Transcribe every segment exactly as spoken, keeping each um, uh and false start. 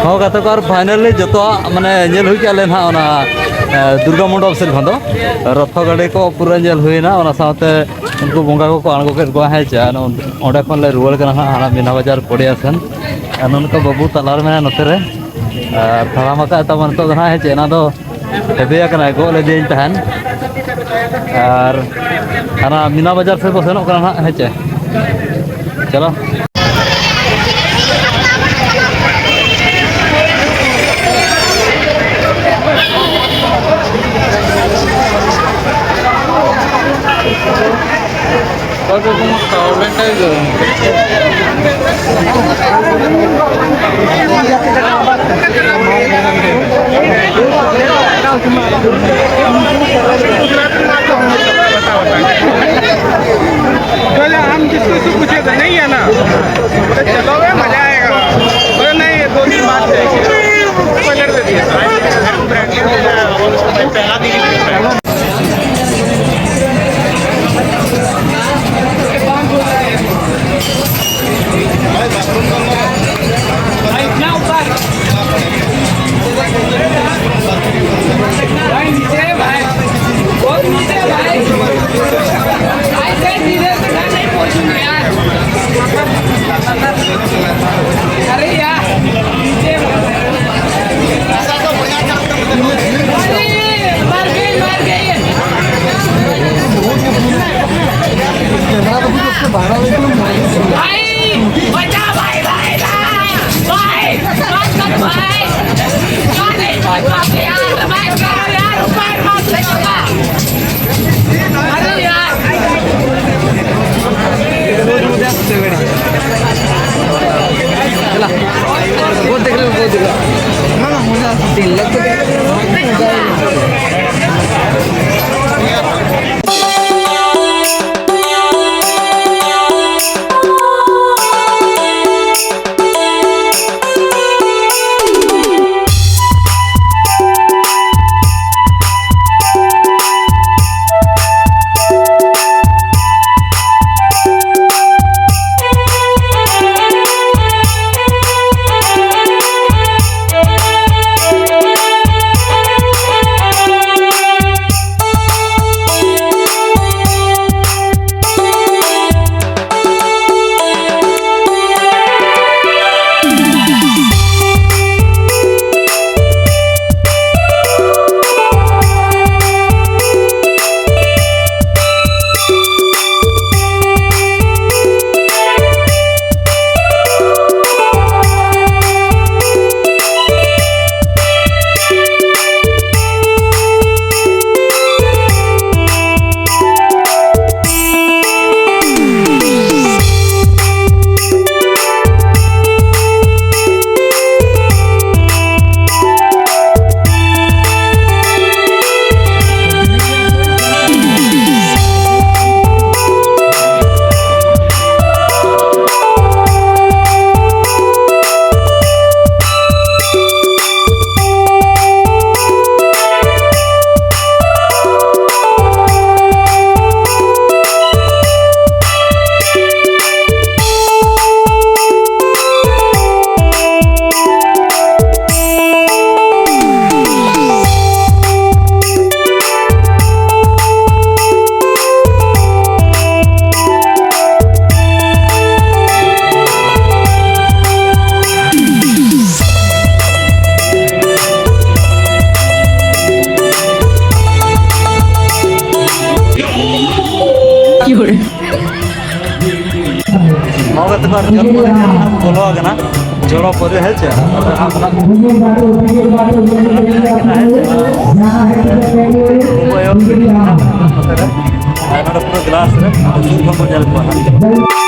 ᱦᱚᱸ ᱜᱟᱛᱮ ᱠᱚ, ᱟᱨ finally ᱡᱚᱛᱚᱣᱟᱜ ᱢᱟᱱᱮ ᱧᱮᱞ ᱦᱩᱭ ᱠᱮᱜᱼᱟ ᱞᱮ ᱱᱟᱦᱟᱜ ᱚᱱᱟ, ᱮ, ᱫᱩᱨᱜᱟ ᱢᱚᱱᱰᱚᱯ ᱥᱮᱫ ᱠᱷᱚᱱ ᱫᱚ᱾ ᱨᱚᱛᱷᱚ ᱜᱟᱹᱰᱤ ᱠᱚ ᱯᱩᱨᱟᱹ ᱧᱮᱞ ᱦᱩᱭᱱᱟ, ᱚᱱᱟ ᱥᱟᱶᱛᱮ ᱩᱱᱠᱩ ᱵᱚᱸᱜᱟ ᱠᱚᱠᱚ ᱟᱬᱜᱚ ᱠᱮᱫ ᱠᱚᱣᱟ, ᱦᱮᱸ ᱪᱮ᱾ ᱟᱨ ᱚᱸᱰᱮ ᱠᱷᱚᱱ ᱞᱮ ᱨᱩᱣᱟᱹᱲ ᱠᱟᱱᱟ ᱦᱟᱸᱜ ᱦᱟᱱᱟ ᱢᱤᱱᱟ ᱵᱟᱡᱟᱨ ᱯᱚᱲᱤᱭᱟ ᱥᱮᱱ᱾ ᱟᱨ ᱱᱚᱱᱠᱟ ᱵᱟᱹᱵᱩ ᱛᱟᱞᱟ ᱨᱮ ᱢᱮᱱᱟᱭᱟ ᱱᱚᱛᱮ ᱨᱮ, ᱟᱨ ᱛᱟᱲᱟᱢ ᱟᱠᱟᱫ ᱛᱟᱵᱚᱱ ᱱᱤᱛᱚᱜ ᱫᱚ ᱱᱟᱦᱟᱜ, ᱦᱮᱸ ᱪᱮ, ᱚᱱᱟ ᱫᱚ ᱦᱮᱸᱫᱮ ᱟᱠᱟᱱᱟᱭ, ᱜᱚᱜ ᱞᱮᱫᱮᱭᱟᱹᱧ ᱛᱟᱦᱮᱱ᱾ ᱟᱨ ᱦᱟᱱᱟ ᱢᱤᱱᱟ ᱵᱟᱡᱟᱨ ᱥᱮᱫ ᱵᱚ ᱥᱮᱱᱚᱜ ᱠᱟᱱᱟ ᱱᱟᱦᱟᱜ, ᱦᱮᱸ ᱪᱮ᱾ ᱪᱚᱞᱚ᱾ बोले, हम जिसको इसको पूछे तो नहीं है ना। बोले, चलो बे, मजा आएगा। बोले, नहीं, ये दो दिन बाद देखेंगे। पलट दे दिया। पहला दिन। भाई, इतना ऊपर। भाई, नीचे है भाई। बहुत नीचे है भाई। भाई, सर, सीधे से घर नहीं पहुंचूंगा यार। ᱟᱨ ᱡᱚᱞ ᱯᱚᱨᱮ ᱜᱮ ᱱᱟᱦᱟᱜ ᱵᱚᱱ ᱵᱚᱞᱚ ᱟᱠᱟᱱᱟ, ᱡᱚᱞᱚ ᱯᱚᱨᱮ, ᱦᱮᱸ ᱪᱮ? ᱟᱫᱚ ᱱᱟᱦᱟᱜ ᱚᱱᱟ ᱠᱚ ᱵᱚᱱ ᱧᱮᱞ ᱠᱮᱫᱟ, ᱦᱮᱸ ᱪᱮ? ᱩᱱᱠᱩ ᱟᱭᱳ ᱵᱤᱴᱤ ᱱᱟᱦᱟᱜ ᱱᱚᱛᱮ ᱨᱮ, ᱟᱨ ᱱᱚᱰᱮ ᱯᱩᱨᱟᱹ ᱜᱞᱟᱥ ᱨᱮ ᱥᱩᱨ ᱠᱷᱚᱱ ᱵᱚᱱ ᱧᱮᱞ ᱠᱚᱣᱟ ᱱᱟᱦᱟᱜ᱾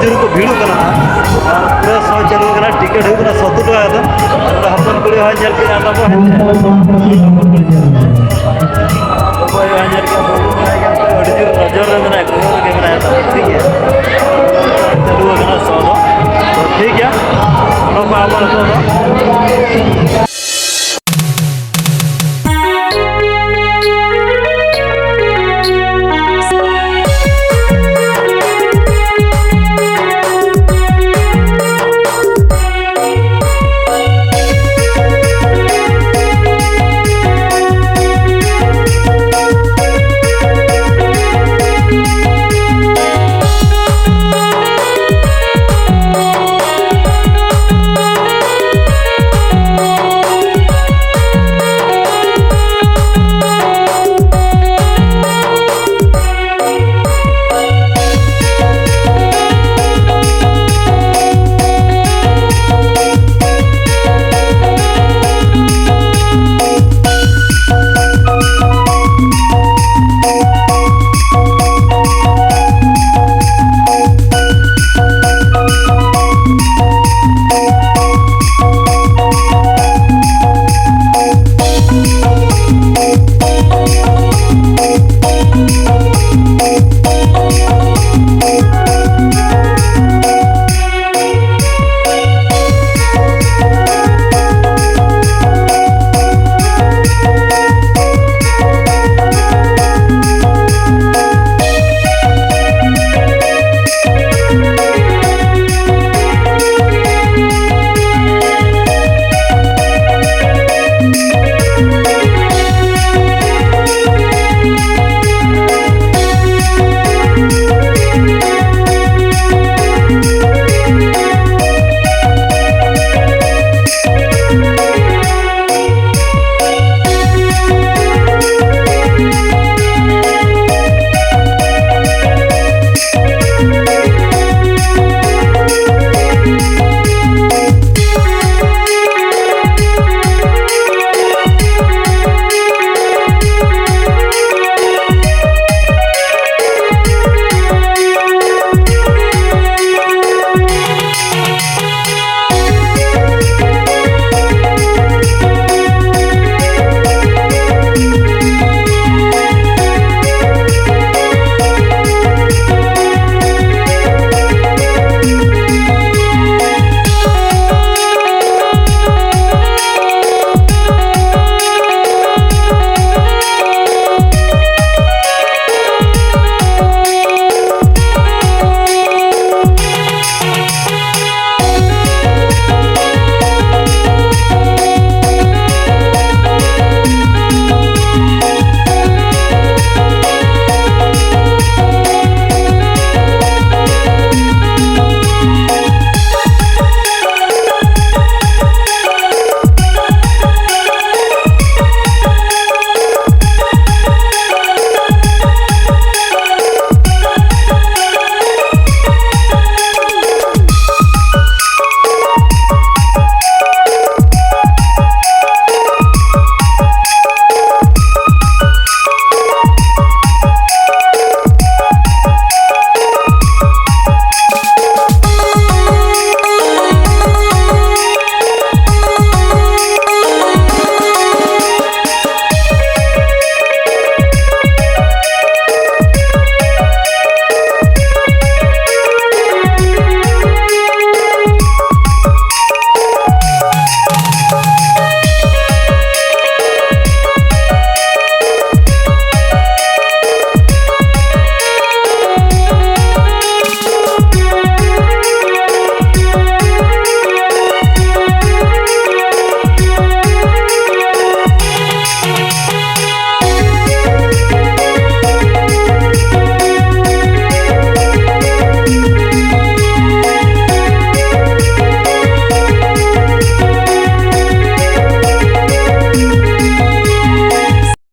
ᱡᱳᱨ ᱠᱚ ᱵᱷᱤᱲᱚᱜ ᱠᱟᱱᱟ ᱦᱟᱸᱜ᱾ ᱟᱨ ᱯᱩᱨᱟᱹ ᱥᱚ ᱪᱟᱹᱞᱩ ᱠᱟᱱᱟ, ᱴᱤᱠᱤᱴ ᱦᱩᱭᱩᱜ ᱠᱟᱱᱟ ᱥᱚᱛᱛᱚᱨ ᱴᱟᱠᱟ ᱠᱟᱛᱮ᱾ ᱟᱫᱚ ᱦᱚᱯᱚᱱ ᱠᱩᱲᱤ ᱦᱚᱸ ᱧᱮᱞ ᱠᱮᱫᱟ ᱛᱟᱵᱚ ᱦᱮᱸ ᱥᱮ᱾ ᱚᱠᱚᱭ ᱦᱚᱸ ᱧᱮᱞ ᱠᱮᱫᱟ, ᱵᱟᱹᱵᱩ ᱢᱮᱱᱟᱭ ᱠᱟᱱ ᱛᱟᱭᱟ, ᱟᱹᱰᱤ ᱡᱳᱨ ᱱᱚᱡᱚᱨ ᱨᱮ ᱢᱮᱱᱟᱭ, ᱠᱚᱭᱚᱜ ᱨᱮᱜᱮ ᱢᱮᱱᱟᱭ ᱛᱟᱵᱚ, ᱴᱷᱤᱠ ᱜᱮᱭᱟ᱾ ᱪᱟᱹᱞᱩ ᱟᱠᱟᱱᱟ ᱥᱚ ᱫᱚ᱾ ᱛᱚ ᱴᱷᱤᱠ ᱜᱮᱭᱟ, ᱚᱱᱟ ᱠᱚ ᱟᱵᱚ ᱱᱤᱛᱚᱜ ᱫᱚ